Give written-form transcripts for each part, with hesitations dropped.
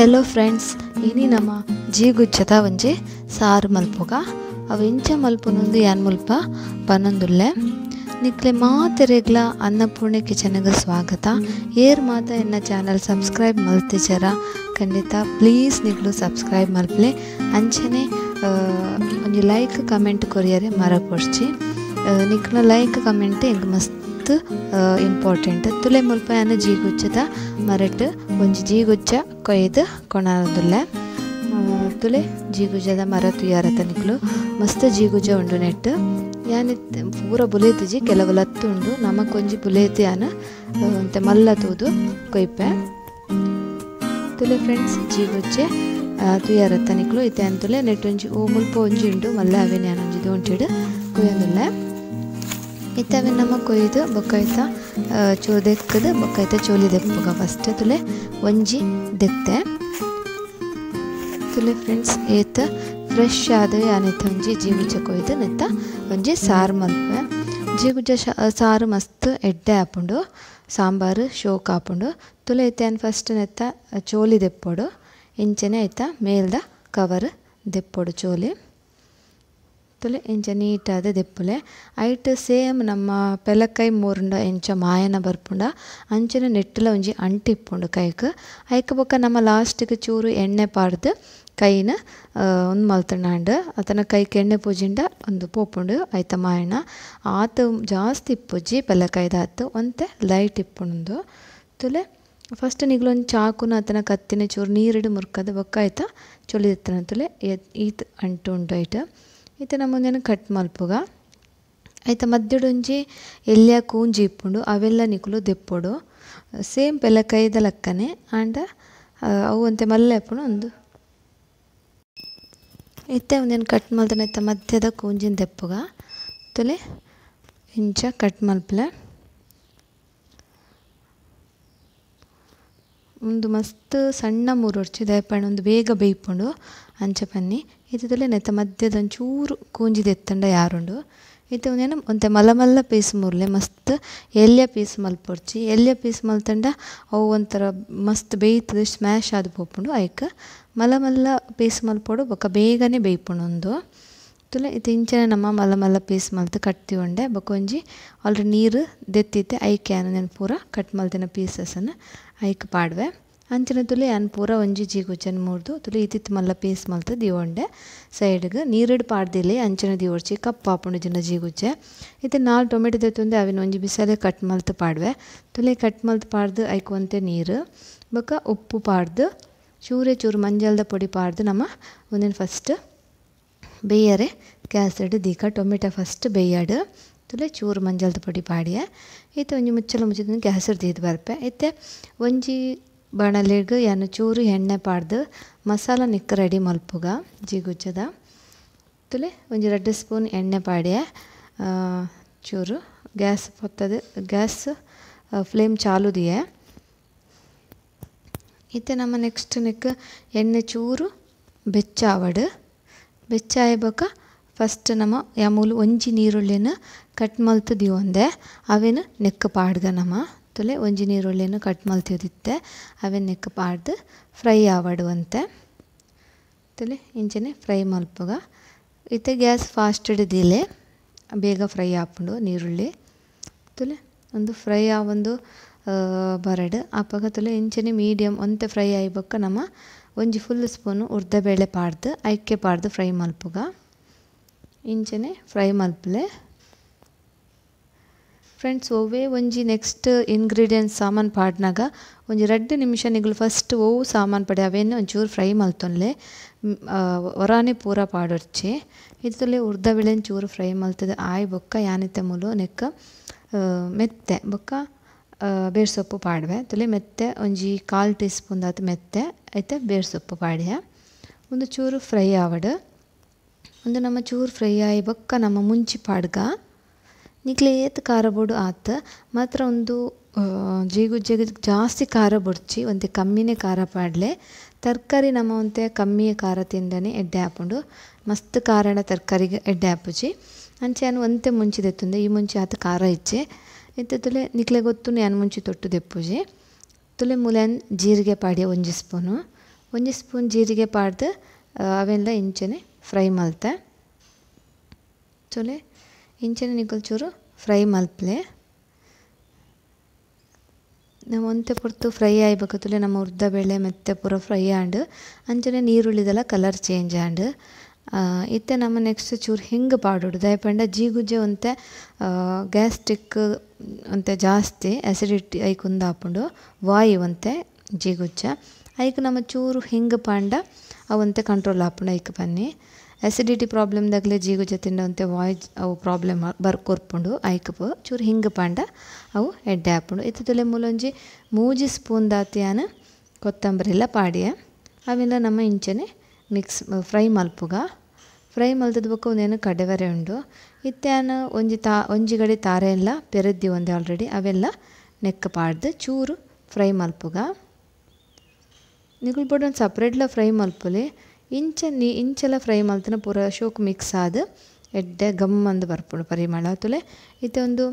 Hello friends, ಇನಿ ನಮ್ಮ ಜೀಗುಜ್ಜದ ಒಂಜಿ ಸಾರು ಮಲ್ಪುಗ ಅವು ಇಂಚ ಮಲ್ಪುನೊಂದು ಯಾನ್ ಮುಲ್ಪ ಪನೊಂದುಲ್ಲೆ. ನಿಕ್ಲೆ ಮಾತೆರೆಗ್ಲ ಅನ್ನಪೂರ್ಣೆ ಕಿಚನ್ಗೆ ಸ್ವಾಗತ. ಏರ್ ಮಾತ ಎನ್ನ ಚಾನಲ್ ಸಬ್ಸ್ಕ್ರೈಬ್ ಮಲ್ತಿಜರ ಖಂಡಿತ ಪ್ಲೀಸ್ ನಿಕ್ಲು ಸಬ್ಸ್ಕ್ರೈಬ್ ಮಲ್ಪಲೆ. ಅಂಚನೆ ಒಂಜಿ ಲೈಕ್ ಕಮೆಂಟ್ ಕೊರಿಯರೆ ಮರಪೊಡ್ಚಿ. ನಿಕ್ಲ ಲೈಕ್ ಕಮೆಂಟ್ ಎಂಕ್ ಮಸ್ತ್ ಇಂಪಾರ್ಟೆಂಟ್. ತುಲೆ ಮುಲ್ಪ ಯಾನ್ ಜೀಗುಜ್ಜದ ಮರಟ್ ಒಂಜಿ ಜೀಗುಜ್ಜ ಕೊಯ್ದು ಕೊಣದುಲ್ಲೆ. ತುಲೆ ಜೀಗುಜ್ಜದ ಮರ ತುಯಾರತ ನಿಕ್ಲು ಮಸ್ತ್ ಜೀಗುಜ್ಜ ಉಂಡು ನೆಟ್. ಯಾನ್ ಪೂರ ಬುಲೇತಿಜಿ, ಕೆಲವು ಲತ್ತು ಉಂಡು. ನಮಕೊಂಜಿ ಬುಲೇತಿ ಯಾನ್ ಒಂತೆ ಮಲ್ಲ ತೂದು ಕೊಯ್ಪೆ. ತುಲೆ ಫ್ರೆಂಡ್ಸ್ ಜೀಗುಜ್ಜೆ ತುಯಾರತ ನಿಕ್ಲು ಇತ್ತೆ ಅಂತುಲೆ ನೆಟ್ ಒಂಜಿ ಓ ಮುಲ್ಪ ಒಂಜಿ ಉಂಡು ಮಲ್ಲ ಅವೇನು ಯಾನ್ ಒಂಜಿ ದೋಂಟಿಡ್ ಕೊಯ್ಯೊಂದುಲ್ಲೆ. ಇತ್ತೆ ಅವೆನ್ ನಮ ಕೊಯ್ದು ಬೊಕ್ಕ ಚೂರು ದೆಕ್ಕದು ಬೊಕ್ಕ ಚೋಲಿ ದೆಪ್ಪುಗ. ಫಸ್ಟ್ ತುಲೆ ಒಂಜಿ ದೆತ್ತೆ. ತುಲೆ ಫ್ರೆಂಡ್ಸ್ ಏತ್ ಫ್ರೆಶ್ ಆದ ಯಾನಿತ್ತ ಒಂಜಿ ಜೀಗುಜ್ಜ ಕೊಯ್ದು ನೆತ್ತ ಒಂಜಿ ಸಾರು ಮಲ್ಪೆ. ಜೀಗುಜ್ಜ ಸಾರು ಮಸ್ತ್ ಎಡ್ಡೆ ಆಪುಂಡು, ಸಾಂಬಾರು ಶೋಕ್ ಆಪುಂಡು. ತುಲೆ ಇತ್ತೆ ಯಾನ್ ಫಸ್ಟ್ ನೆತ್ತ ಚೋಲಿ ದೆಪ್ಪೊಡು. ಇಂಚನೆ ಐತ ಮೇಲ್ದ ಕವರ್ ದೆಪ್ಪೊಡು ಚೋಲಿ. ತುಲೆ ಇಂಚ ನೀಟಾದ ದೆಪ್ಪುಲೆ. ಐಟ್ ಸೇಮ್ ನಮ್ಮ ಪೆಲಕೈ ಮೂರುಂಡ ಎಂಚ ಮಾಯನ ಬರ್ಪುಂಡ ಅಂಚನೆ ನೆಟ್ಟುಲ ಒಂಜಿ ಅಂಟು ಇಪ್ಪುಂಡು ಕೈಕ್. ಐಕ್ ಬೊಕ್ಕ ನಮ್ಮ ಲಾಸ್ಟಿಗೆ ಚೂರು ಎಣ್ಣೆ ಪಾಡ್ದು ಕೈನ ಒಂದು ಮಲ್ತುಂಡಾಂಡ್. ಅತನ ಕೈಕ್ ಎಣ್ಣೆ ಪೂಜಿಂಡ ಒಂದು ಪೋಪುಂಡು ಐತ ಮಾಯನ. ಆತು ಜಾಸ್ತಿ ಇಪ್ಪುಜಿ ಪೆಲಕಾಯ್ದ ಆತು, ಒಂತೆ ಲೈಟ್ ಇಪ್ಪುಂಡು. ತುಲೆ ಫಸ್ಟ್ ನಿಗ್ಲೊಂದು ಚಾಕುನ ಅತನ ಕತ್ತಿನ ಚೂರು ನೀರಿಡು ಮುರ್ಕದ ಬೊಕ್ಕ ಐತ ಚೊಲಿ ದೆತ್ತನ. ತುಲೆ ಈತ್ ಅಂಟು ಉಂಡು ಐಟ್. ಇತ್ತೆ ನಮ್ಮೊಂದೇನು ಕಟ್ ಮಲ್ಪುಗ. ಐತ ಮಧ್ಯಡೊಂಜಿ ಎಲ್ಯ ಕೂಂಜಿ ಇಪ್ಪುಂಡು, ಅವೆಲ್ಲ ನಿಕುಲು ದೆಪ್ಪೊಡು. ಸೇಮ್ ಪೆಲಕೈದ ಲಕ್ಕನೆ ಆಂಡ ಅವು ಒಂತೆ ಮಲ್ಲೆ ಇಪ್ಪುಂಡು ಒಂದು. ಇತ್ತೆ ಒಂದೇನು ಕಟ್ ಮಲ್ತನ ಇತ್ತ ಮಧ್ಯದ ಕೂಂಜಿನ ದೆಪ್ಪುಗ. ತುಲೆ ಇಂಚ ಕಟ್ ಮಲ್ಪಲೆ. ಒಂದು ಮಸ್ತ್ ಸಣ್ಣ ಮೂರೊಡ್ಚಿ ದಯಪಂಡ ಒಂದು ಬೇಗ ಬೇಯ್ಪುಂಡು ಅಂಚ ಪನ್ನಿ. ಇತ್ತುಲೆ ನೆತ್ತ ಮಧ್ಯದ ಒಂಚೂರು ಕೂಂಜಿ ದೆತ್ತಂಡ ಯಾರುಂಡು. ಇತ್ತೆ ಒಂದೇನು ಒಂತೆ ಮಲ್ಲ ಮಲ್ಲ ಪೀಸ್ ಮೂರ್ಲೆ, ಮಸ್ತ್ ಎಲ್ಯ ಪೀಸ್ ಮಲ್ಪೊಡ್ಚಿ. ಎಲ್ಯ ಪೀಸ್ ಮಲ್ತಂಡ ಅವು ಒಂಥರ ಮಸ್ತ್ ಬೇಯ್ತದೆ, ಸ್ಮ್ಯಾಶ್ ಆದ್ ಪೋಪುಂಡು. ಐಕ್ ಮಲ್ಲ ಮಲ್ಲ ಪೀಸ್ ಮಲ್ಪೊಡು ಬೊಕ್ಕ ಬೇಗನೆ ಬೇಯ್ಪುಂಡು ಒಂದು. ತುಲೆ ಇತ್ತೆ ಇಂಚನೆ ನಮ್ಮ ಮಲ್ಲ ಮಲ್ಲ ಪೀಸ್ ಮಲ್ತ್ ಕಟ್ತಿವಂಡೆ. ಬೊಕ್ಕ ಒಂಜಿ ಆಲ್ರೆಡಿ ನೀರು ದೆತ್ತಿತ್ತೆ ಐಕ್ ಯಾನ್ ನೆನ್ ಪೂರ ಕಟ್ ಮಲ್ತಿನ ಪೀಸಸ್ಸನ್ನು ಐಕ್ ಪಾಡ್ವೆ. ಅಂಚನೆ ತುಲೆ ಯಾನ್ ಪೂರ ಒಂಜಿ ಜೀಗುಜ್ಜನ್ ಮೂರ್ದು ತುಲೆ ಇತ್ತಿತ್ತು ಮಲ್ಲ ಪೀಸ್ ಮಲ್ತ್ ದೀವೊಂಡೆ ಸೈಡ್ಗೆ. ನೀರಿಡ್ ಪಾಡ್ದಿಲೆ ಅಂಚನೆ ದೀವೊಡ್ಚಿ, ಕಪ್ಪಾಪುಂಡು ಜಿನ ಜೀಗುಜ್ಜೆ. ಇತ್ತೆ 4 ಟೊಮೆಟೊ ದೆತ್ತೊಂದೆ ಅವಿನ ಒಂಜಿ ಬಿಸಲೆ ಕಟ್ ಮಲ್ತ್ ಪಾಡ್ವೆ. ತುಲೆ ಕಟ್ ಮಲ್ತ್ ಪಾಡ್ದು ಐಕ್ ಒಂತೆ ನೀರು ಬೊಕ್ಕ ಉಪ್ಪು ಪಾಡ್ದು ಚೂರೆ ಚೂರು ಮಂಜಲ್ದ ಪೊಡಿ ಪಾಡ್ದು ನಮ್ಮ ಒಂದೇನು ಫಸ್ಟ್ ಬೇಯರೆ ಗ್ಯಾಸ್ಡ್ ದೀಕ. ಟೊಮೆಟೊ ಫಸ್ಟ್ ಬೇಯಾಡು. ತುಲೆ ಚೂರು ಮಂಜಲ್ದ ಪೊಡಿ ಪಾಡಿಯ. ಇತ್ತೆ ಒಂಜಿ ಮುಚ್ಚಲ ಮುಚ್ಚಿದ ಗ್ಯಾಸ್ಡ್ ದೀದ್ ಬರ್ಪೆ. ಇತ್ತೆ ಒಂಜಿ ಬಾಣಲೆಗ್ ಯಾನ್ ಚೂರು ಎಣ್ಣೆ ಪಾಡ್ದು ಮಸಾಲ ನಿಕ್ಕ ರೆಡಿ ಮಲ್ಪುಗ ಜೀಗುಜ್ಜದ. ತುಲೆ ಒಂಜಿ 2 ಸ್ಪೂನ್ ಎಣ್ಣೆ ಪಾಡಿಯ. ಚೂರು ಗ್ಯಾಸ್ ಪೊತ್ತದು ಗ್ಯಾಸ್ ಫ್ಲೇಮ್ ಚಾಲು ದಿಯೆ. ಇತ್ತೆ ನಮ್ಮ ನೆಕ್ಸ್ಟ್ ನಿಕ್ಕ ಎಣ್ಣೆ ಚೂರು ಬೆಚ್ಚ ಆವಡು. ಬೆಚ್ಚ ಆಯ್ ಬೊಕ್ಕ ಫಸ್ಟ್ ನಮ್ಮ ಯಾಮೂಲು ಒಂಜಿ ನೀರುಳ್ಳಿನ ಕಟ್ ಮಲ್ತ್ ದೀವೊಂದೆ ಅವೇನು ನೆಕ್ ಪಾಡ್ಗ ನಮ್ಮ. ತುಲೆ ಒಂಜಿ ನೀರುಳ್ಳಿನ ಕಟ್ ಮಲ್ತಿದಿತ್ತೆ ಅವೇನು ನೆಕ್ ಪಾಡ್ದು ಫ್ರೈ ಆವಡುವಂತೆ. ತುಲೆ ಇಂಚನೆ ಫ್ರೈ ಮಲ್ಪುಗ. ಇತ್ತೆ ಗ್ಯಾಸ್ ಫಾಸ್ಟ್ ದೀಲೆ, ಬೇಗ ಫ್ರೈ ಆಪುಂಡು ನೀರುಳ್ಳಿ. ತುಲೆ ಒಂದು ಫ್ರೈ ಆವೊಂದು ಬರಡು ಆಪಗ ತುಲೆ ಇಂಚನೆ ಮೀಡಿಯಮ್ ಒಂತೆ ಫ್ರೈ ಆಯ್ ಬೊಕ್ಕ ನಮ್ಮ ಒಂಜಿ ಫುಲ್ ಸ್ಪೂನು ಉರ್ದಬೇಳೆ ಪಾಡ್ದು ಐಕೆ ಪಾಡ್ದು ಫ್ರೈ ಮಲ್ಪುಗ. ಇಂಚನೆ ಫ್ರೈ ಮಲ್ಪಲೆ. ಫ್ರೆಂಡ್ಸ್ ಒವ್ವೇ ಒಂಜಿ ನೆಕ್ಸ್ಟ್ ಇಂಗ್ರೀಡಿಯೆಂಟ್ಸ್ ಸಾಮಾನು ಪಾಡ್ನಾಗ ಒಂಜಿ 2 ನಿಮಿಷ ನಿಗುಲು ಫಸ್ಟ್ ಒವು ಸಾಮಾನು ಪಡೆ ಅವೇನು ಒಂಚೂರು ಫ್ರೈ ಮಲ್ತೊನ್ಲೆ, ಒರಾನೆ ಪೂರ ಪಾಡೊಡ್ಚಿ. ಇತ್ತುಲೆ ಉರ್ದಬೇಳೆನ್ ಚೂರು ಫ್ರೈ ಮಲ್ತದ ಆಯ್ ಬೊಕ್ಕ ಯಾನಿತ್ತೆ ಮೂಲು ನೆಕ್ ಮೆತ್ತೆ ಬೊಕ್ಕ ಬೇರ್ಸೊಪ್ಪು ಪಾಡ್ವೆ. ತುಲೆ ಮೆತ್ತೆ ಒಂಜಿ 1/4 ಟೀ ಸ್ಪೂನ್ ದಾತ್ ಮೆತ್ತೆ ಐತೆ ಬೇರ್ಸೊಪ್ಪು ಪಾಡ್ಯ. ಒಂದು ಚೂರು ಫ್ರೈ ಆವಡು. ಒಂದು ನಮ್ಮ ಚೂರು ಫ್ರೈ ಆಯ್ ಬೊಕ್ಕ ನಮ್ಮ ಮುಂಚಿ ಪಾಡ್ಗ. ನಿಕ್ಲೆ ಏತ್ ಖಾರ ಬೋಡು ಆತ್ ಮಾತ್ರ ಒಂದು ಜೀಗುಜ್ಜೆಗೆ ಜಾಸ್ತಿ ಖಾರ ಬೊಡ್ಚಿ, ಒಂತೆ ಕಮ್ಮಿನೇ ಖಾರ ಪಾಡ್ಲೆ. ತರಕಾರಿ ನಮ್ಮ ಒಂತೆ ಕಮ್ಮಿ ಖಾರ ತಿಂಡನೆ ಎಡ್ಡೆ ಆಪುಂಡು. ಮಸ್ತ್ ಖಾರಣ ತರಕಾರಿಗೆ ಎಡ್ಡೆ ಆಪುಜಿ. ಅಂಚೆ ಯಾನ್ ಒಂತೆ ಮುಂಚಿ ದೆತ್ತುಂದೆ, ಈ ಮುಂಚಿ ಆತ್ ಖಾರ ಇಜ್ಜೆ. ಇತ್ತೆ ತುಲೆ ನಿಕ್ಲೆ ಗೊತ್ತುಂಡು ಯಾನ್ ಮುಂಚಿ ತೊಟ್ಟು ದೆಪ್ಪುಜಿ. ತುಲೆ ಮೂಲೆನ್ ಜೀರಿಗೆ ಪಾಡ್ಯ 1 ಸ್ಪೂನು. ಒಂಜಿ ಸ್ಪೂನ್ ಜೀರಿಗೆ ಪಾಡ್ದು ಅವೆಲ್ಲ ಇಂಚನೆ ಫ್ರೈ ಮಲ್ತೆ ಚೊಲೆ ಇಂಚನೆ ನಿಕುಲು ಚೂರು ಫ್ರೈ ಮಲ್ಪಲೆ ನಮ್ಮ ಒಂತೆ ಪೊರ್ತು ಫ್ರೈ ಆಯ್ಬೇಕು ತುಲೆ ನಮ್ಮ ಉರ್ದ ಬೇಳೆ ಮೆತ್ತೆ ಪೂರ ಫ್ರೈ ಆಂಡ್ ಅಂಚನೆ ನೀರುಳ್ಳಿದೆಲ್ಲ ಕಲರ್ ಚೇಂಜ್ ಆಂಡ್ ಇತ್ತೆ ನಮ್ಮ ನೆಕ್ಸ್ಟ್ ಚೂರು ಹಿಂಗೆ ಪಾಡೋಡು ದಾಯಪಂಡ ಜೀಗುಜ್ಜೆ ಒಂತೆ ಗ್ಯಾಸ್ಟ್ರಿಕ್ ಒಂತೆ ಜಾಸ್ತಿ ಅಸಿಡಿಟಿ ಐಕ್ ಉಂದಾಪುಂಡು ವಾಯು ಒಂತೆ ಜೀಗುಜ್ಜ ಐಕ್ ನಮ್ಮ ಚೂರು ಹಿಂಗೆ ಪಾಂಡ ಅವಂತೆ ಕಂಟ್ರೋಲ್ ಆಪುಂಡು ಐಕ್ ಬನ್ನಿ ಅಸಿಡಿಟಿ ಪ್ರಾಬ್ಲಮ್ ದಾಗಲೇ ಜೀಗುಜ್ಜೆ ತಿಂಡ ಒಂತೆ ವಾಯು ಅವು ಪ್ರಾಬ್ಲಮ್ ಬರ್ಕೊರ್ಪುಂಡು ಐಕ್ ಚೂರು ಹಿಂಗೆ ಪಾಂಡ ಅವು ಎಡ್ಡೆ ಆಪುಂಡು ಇತ್ತೆ ತುಲೆ ಮೂಲೊಂಜಿ ಮೂಜಿ ಸ್ಪೂನ್ ದಾತಿಯಾನ ಕೊತ್ತಂಬರಿಲ್ಲ ಪಾಡಿಯ ಅವೆಲ್ಲ ನಮ್ಮ ಇಂಚನೆ ಮಿಕ್ಸ್ ಫ್ರೈ ಮಲ್ಪುಗ ಫ್ರೈ ಮಲ್ತದ ಬೊಕ್ಕ ಒಂದೇನು ಕಡೆವರೆ ಉಂಡು ಇತ್ಯಾನ ಒಂಜಿ ಒಂಜಿ ಗಡಿ ತಾರೆ ಎಲ್ಲ ಪೆರದ್ದಿ ಒಂದೆ ಆಲ್ರೆಡಿ ಅವೆಲ್ಲ ನೆಕ್ಕ ಪಾಡ್ದು ಚೂರು ಫ್ರೈ ಮಲ್ಪುಗ ನಿಗುಲ್ ಬೋಡು ಒಂದು ಸಪ್ರೇಟ್ಲ ಫ್ರೈ ಮಲ್ಪುಲೆ ಇಂಚ ನೀ ಇಂಚೆಲ್ಲ ಫ್ರೈ ಮಲ್ತನ ಪೂರ ಶೋಕ್ ಮಿಕ್ಸ್ ಆದ ಎಡ್ಡೆ ಗಮ್ ಅಂದು ಬರ್ಪುಂಡು ಪರಿಮಳ ತುಲೆ ಇತ್ತೆ ಒಂದು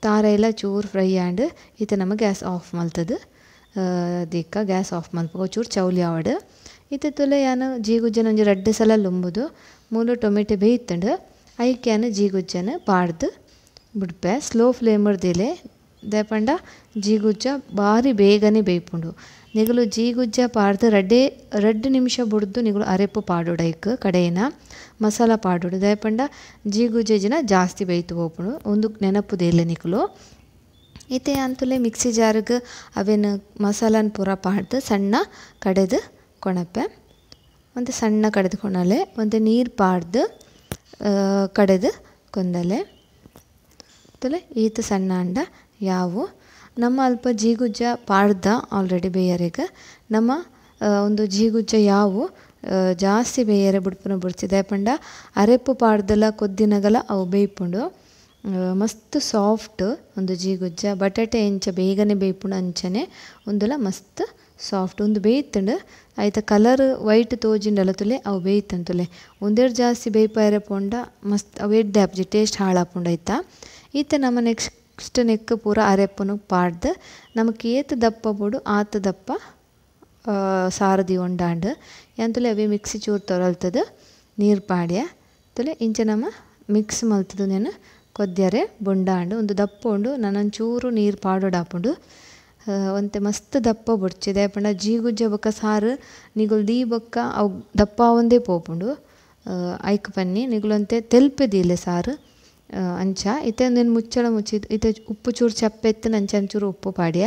ತಾರೆ ಎಲ್ಲ ಚೂರು ಫ್ರೈ ಆಂಡ್ ಇತ್ತೆ ನಮ್ಮ ಗ್ಯಾಸ್ ಆಫ್ ಮಲ್ತದ ದಿಕ್ಕ ಗ್ಯಾಸ್ ಆಫ್ ಮಲ್ಪುಗ ಚೂರು ಚೌಲಿ ಆವಡು ಇತ್ತೆ ತುಲೆ ಯಾನು ಜೀಗುಜ್ಜನ ಒಂಜಿ ರಡ್ಡ್ ಸಲ ಲುಂಬುದು ಮೂಲು ಟೊಮೆಟೊ ಬೇಯ್ತಂಡು ಐಕ್ ಯಾನು ಜೀಗುಜ್ಜನ ಪಾಡ್ದು ಬುಡ್ಪೆ ಸ್ಲೋ ಫ್ಲೇಮರ್ ದಿಲೆ ದಾಯಪಂಡ ಜೀಗುಜ್ಜ ಬಾರಿ ಬೇಗನೆ ಬೇಯ್ಪುಂಡು ನಿಗುಲು ಜೀಗುಜ್ಜ ಪಾಡ್ದು ರಡ್ಡ್ ನಿಮಿಷ ಬುಡ್ದು ನಿಗುಲು ಅರೆಪು ಪಾಡೋಡು ಐಕ್ ಕಡೆಯಿನ ಮಸಾಲ ಪಾಡೋಡು ದಾಯಪಂಡ ಜೀಗುಜ್ಜ ಜಾಸ್ತಿ ಬೇಯ್ತು ಪೋಪುಂಡು ಒಂದು ನೆನಪು ದೇಲೆ ನಿಕುಲು ಇತ್ತೆ ಅಂತುಲೆ ಮಿಕ್ಸಿ ಜಾರ್ಗ್ ಅವೇನು ಮಸಾಲಾನ ಪೂರ ಪಾಡ್ದು ಸಣ್ಣ ಕಡೆದು ಕೊಣಪೆ ಒಂತೆ ಸಣ್ಣ ಕಡೆದು ಕೊಣಲೆ ಒಂತೆ ನೀರು ಪಾಡ್ದು ಕಡೆದು ಕೊಂದಲೆ ತುಲೆ ಈತ ಸಣ್ಣ ಅಂಡ ಯಾವು ನಮ್ಮ ಅಲ್ಪ ಜೀಗುಜ್ಜ ಪಾಡ್ದ ಆಲ್ರೆಡಿ ಬೇಯರಿಗೆ ನಮ್ಮ ಒಂದು ಜೀಗುಜ್ಜ ಯಾವು ಜಾಸ್ತಿ ಬೇಯರೆ ಬುಡ್ಪುನ ಬುಡ್ಚಿದೆ ದಾಯಪಂಡ ಅರೆಪು ಪಾಡ್ದಲ ಕೊದ್ದಿನಗಲ ಅವು ಬೇಯ್ಪುಂಡು ಮಸ್ತ್ ಸಾಫ್ಟ್ ಒಂದು ಜೀಗುಜ್ಜ ಬಟಾಟೆ ಎಂಚ ಬೇಗನೆ ಬೇಯ್ಪುಂಡು ಅಂಚನೆ ಒಂದುಲ ಮಸ್ತ್ ಸಾಫ್ಟ್ ಒಂದು ಬೇಯ್ತಂಡು ಐತ ಕಲರ್ ವೈಟ್ ತೋಜಿಂಡಲ ತುಲೆ ಅವು ಬೇಯ್ತಂಡು ತುಲೆ ಒಂದೆರಡು ಜಾಸ್ತಿ ಬೇಯ್ಪಾಯರೆ ಪೋಂಡ ಮಸ್ತ್ ಅವು ಎಡ್ಡೆ ಆಪುಜಿ ಟೇಸ್ಟ್ ಹಾಳಾಪುಂಡು ಐತ ಈತ ನಮ್ಮ ನೆಕ್ಸ್ಟ್ ನೆಕ್ ಪೂರ ಅರೆಪುನು ಪಾಡ್ದು ನಮಕ್ ಏತ್ ದಪ್ಪ ಬೋಡು ಆತ ದಪ್ಪ ಸಾರು ದೀವೊಂಡಾಂಡ್ ಯಾಂತುಲೆ ಅವೇ ಮಿಕ್ಸಿ ಚೂರು ತೊರಲ್ತದ ನೀರು ಪಾಡ್ಯ ತುಲೆ ಇಂಚ ನಮ್ಮ ಮಿಕ್ಸ್ ಮಲ್ತದ ನೇನು ಕೊದ್ಯರೆ ಬೊಂಡಾಂಡ್ ಒಂದು ದಪ್ಪ ಉಂಡು ನನೊಂಚೂರು ನೀರು ಪಾಡೋಡಾಪುಂಡು ಒಂತೆ ಮಸ್ತ್ ದಪ್ಪ ಬೊಡ್ಚಿ ದಾಯಪಂಡ ಜೀಗುಜ್ಜ ಬೊಕ್ಕ ಸಾರು ನಿಗುಲು ದೀ ಬೊಕ್ಕ ಅವು ದಪ್ಪ ಆವೊಂದೇ ಪೋಪುಂಡು ಐಕ್ ಪನ್ನಿ ನಿಗುಲೊಂತೆ ತೆಲ್ಪೆ ದೀಲೆ ಸಾರು ಅಂಚ ಇತ್ತೆ ಉಂದೆನ್ ಮುಚ್ಚಳ ಮುಚ್ಚಿದ್ ಇತ್ತೆ ಉಪ್ಪು ಚೂರು ಚಪ್ಪೆ ಇತ್ತಿನ ಅಂಚ ಒಂಚೂರು ಉಪ್ಪು ಪಾಡ್ಯ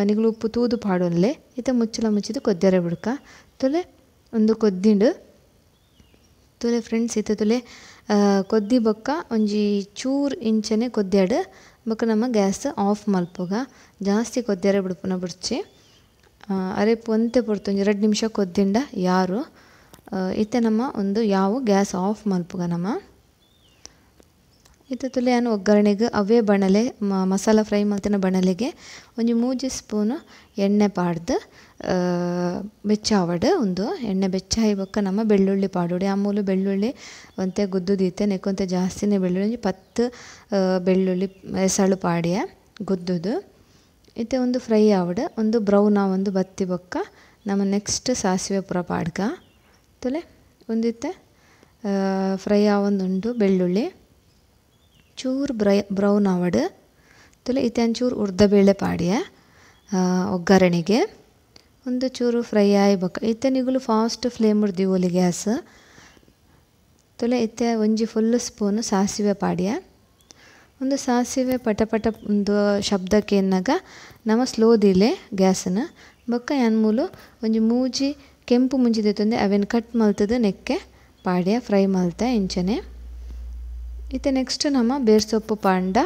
ನಿಗುಲು ಉಪ್ಪು ತೂದು ಪಾಡೊನ್ಲೆ ಇತ್ತೆ ಮುಚ್ಚಳ ಮುಚ್ಚಿದ್ ಕೊದ್ಯರೆ ಬುಡ್ಕ ತುಲೆ ಒಂದು ಕೊದ್ದಿಂಡು ತುಲೆ ಫ್ರೆಂಡ್ಸ್ ಇತ್ತೆ ತುಲೆ ಕೊದ್ದಿ ಬೊಕ್ಕ ಒಂಜಿ ಚೂರು ಇಂಚನೆ ಕೊದ್ಯಾಡು ಬೊಕ್ಕ ನಮ್ಮ ಗ್ಯಾಸ್ ಆಫ್ ಮಲ್ಪುಗ ಜಾಸ್ತಿ ಕೊದ್ಯರೆ ಬುಡ್ಪುನ ಬುಡ್ಚಿ ಅರೆಪು ಒಂತೆ ಪೊರ್ತು ಒಂಜಿ ರಡ್ಡ್ ನಿಮಿಷ ಕೊದ್ದಿಂಡ ಯಾರು ಇತ್ತೆ ನಮ್ಮ ಒಂದು ಯಾವು ಗ್ಯಾಸ್ ಆಫ್ ಮಲ್ಪುಗ ನಮ್ಮ ಇತ್ತೆ ತುಲೆ ಯಾನು ಒಗ್ಗರಣೆಗೆ ಅವೇ ಬಣಲೆ ಮಸಾಲ ಫ್ರೈ ಮಲ್ತಿನ ಬಣಲೆಗೆ ಒಂಜಿ ಮೂಜಿ ಸ್ಪೂನು ಎಣ್ಣೆ ಪಾಡ್ದು ಬೆಚ್ಚಾವಡು ಒಂದು ಎಣ್ಣೆ ಬೆಚ್ಚಾಯಿ ಬೊಕ್ಕ ನಮ್ಮ ಬೆಳ್ಳುಳ್ಳಿ ಪಾಡೋಡು ಆ ಮೂಲು ಬೆಳ್ಳುಳ್ಳಿ ಒಂತೆ ಗುದ್ದು ದೀತೆ ನೆಕ್ಕೊಂತೆ ಜಾಸ್ತಿನೇ ಬೆಳ್ಳುಳ್ಳಿ ಒಂಜಿ 10 ಬೆಳ್ಳುಳ್ಳಿ ಎಸಳು ಪಾಡಿಯ ಗುದ್ದುದು ಇತ್ತೆ ಒಂದು ಫ್ರೈ ಆವಡು ಒಂದು ಬ್ರೌನ್ ಒಂದು ಬತ್ತಿ ಬೊಕ್ಕ ನಮ್ಮ ನೆಕ್ಸ್ಟ್ ಸಾಸಿವೆ ಪೂರ ಪಾಡ್ಕ ತುಲೆ ಒಂದಿತ್ತೆ ಫ್ರೈ ಆವೊಂದುಂಡು ಬೆಳ್ಳುಳ್ಳಿ ಚೂರು ಬ್ರೌನ್ ಆವಡು ತುಲೆ ಇತ್ತೆ ಒಂಚೂರು ಉರ್ದ ಬೇಳೆ ಪಾಡಿಯ ಒಗ್ಗರಣೆಗೆ ಒಂದು ಚೂರು ಫ್ರೈ ಆಯಿ ಬೊಕ್ಕ ಇತ್ತೆ ನಿಗುಲು ಫಾಸ್ಟ್ ಫ್ಲೇಮ್ ದೀವೊಲಿ ಗ್ಯಾಸ್ ತುಲೆ ಇತ್ತೆ ಒಂಜಿ ಫುಲ್ ಸ್ಪೂನ್ ಸಾಸಿವೆ ಪಾಡಿಯ ಒಂದು ಸಾಸಿವೆ ಪಟ ಪಟ ಒಂದು ಶಬ್ದಕ್ಕೆ ಎನ್ನಗ ನಮ್ಮ ಸ್ಲೋ ದೀಲೆ ಗ್ಯಾಸನ್ನು ಬೊಕ್ಕ ಯಾನ್ ಮೂಲು ಒಂಜಿ ಮೂಜಿ ಕೆಂಪು ಮುಂಚಿ ದೆತ್ತೊಂದೆ ಅವೆನ್ ಕಟ್ ಮಲ್ತದ ನೆಕ್ಕೆ ಪಾಡಿಯ ಫ್ರೈ ಮಲ್ತೆ ಇಂಚನೆ ಇತ್ತೆ ನೆಕ್ಸ್ಟ್ ನಮ್ಮ ಬೇರ್ಸೊಪ್ಪು ಪಾಂಡ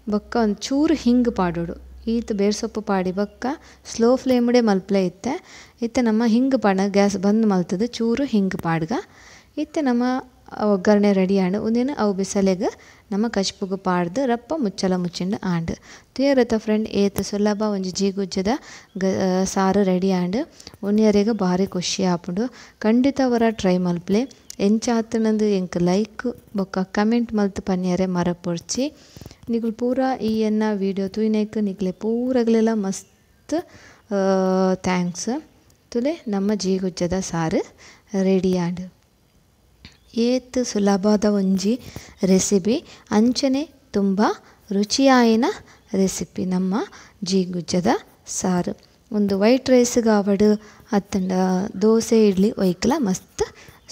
ಬೊಕ್ಕ ಒಂದು ಚೂರು ಹಿಂಗ್ ಪಾಡೋಡು ಈತ ಬೇರ್ಸೊಪ್ಪು ಪಾಡಿ ಬೊಕ್ಕ ಸ್ಲೋ ಫ್ಲೇಮ್ಡೆ ಮಲ್ಪಲೆ ಇತ್ತೆ ಇತ್ತೆ ನಮ್ಮ ಹಿಂಗ್ ಪಾಡ ಗ್ಯಾಸ್ ಬಂದ್ ಮಲ್ತದ ಚೂರು ಹಿಂಗ್ ಪಾಡ್ಗ ಇತ್ತೆ ನಮ್ಮ ಒಗ್ಗರಣೆ ರೆಡಿ ಆಂಡ್ ಉಂದೇನು ಅವು ಬಿಸಲೆಗ್ ನಮ್ಮ ಕಚ್ಪುಗು ಪಾಡ್ದು ರಪ್ಪ ಮುಚ್ಚಲ ಮುಚ್ಚಿಂಡು ಆಂಡ್ ತುಯರತ ಫ್ರೆಂಡ್ ಏತ್ ಸುಲಭ ಒಂಜಿ ಜೀಗುಜ್ಜದ ಸಾರು ರೆಡಿ ಆಂಡ್ ಉನಿಯರೆಗ್ ಬಾರಿ ಖುಷಿ ಆಪುಂಡು ಖಂಡಿತ ವರ ಟ್ರೈ ಮಲ್ಪಲೆ ಎಂಚಾತನಂದು ಎಂಕ್ ಲೈಕ್ ಬೊಕ್ಕ ಕಮೆಂಟ್ ಮಲ್ತ್ ಪನ್ಯರೆ ಮರಪೊಡ್ಚಿ ನಿಗುಲು ಪೂರ ಈ ಎನ್ನ ವೀಡಿಯೋ ತೂಯಿನೇಕ್ ನಿಕ್ಲೆ ಪೂರಗ್ಲೆಲ ಮಸ್ತ್ thanks. ತುಲೆ ನಮ್ಮ ಜೀಗುಜ್ಜೆದ ಸಾರು ರೆಡಿ ಆಂಡ್. ಏತ್ ಸುಲಭದ ಒಂಜಿ ರೆಸಿಪಿ ಅಂಚನೆ ತುಂಬ ರುಚಿಯಾಯಿನ ರೆಸಿಪಿ ನಮ್ಮ ಜೀಗುಜ್ಜೆದ ಸಾರು. ಒಂದು ವೈಟ್ ರೈಸ್ ಗಾವಡ್ ಅತ್ತಂಡ ದೋಸೆ ಇಡ್ಲಿ ಒಯ್ಕ್ಲ ಮಸ್ತ್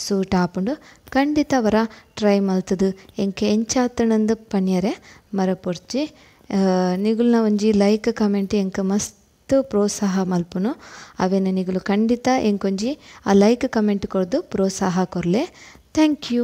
ಸೂಟ್ ಆಪುಂಡು. ಖಂಡಿತ ವರ ಟ್ರೈ ಮಲ್ತದು ಎಂಕೆ ಎಂಚಾತಣಂದು ಪನ್ಯರೆ ಮರಪೊರ್ಚಿ. ನಿಗುಲ್ನ ಒಂಜಿ ಲೈಕ್ ಕಮೆಂಟ್ ಎಂಕ ಮಸ್ತ್ ಪ್ರೋತ್ಸಾಹ ಮಲ್ಪುನು. ಅವೆನ ನಿಗುಲು ಖಂಡಿತ ಎಂಕೊಂಜಿ ಆ ಲೈಕ್ ಕಮೆಂಟ್ ಕೊರ್ದು ಪ್ರೋತ್ಸಾಹ ಕೊರ್ಲೆ. Thank you.